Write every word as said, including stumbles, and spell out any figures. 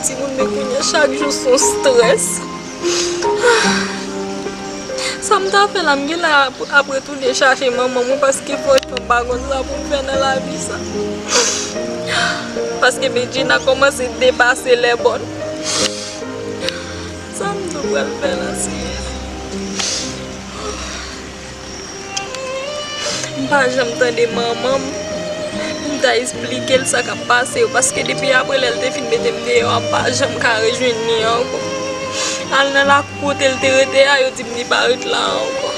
Timoun, men kounye a chak jou se yon strès. Sa m ta fè la, m gen la ap, ap retounen chache manman mwen, paske franchman m pa konn sa pou m fè nan lavi sa. Paske Bedjina kòmanse depase lèbòn. Sa m tou pral fè la, Senyè? M pa janm tande manman m pou m ta esplike l sa k ap pase yo, paske depi apre lè l te fin mete m deyò a, m pa janm ka rejwenn li ankò. Al nan lakou kote l te rete a, yo di m li pa ret la ankò.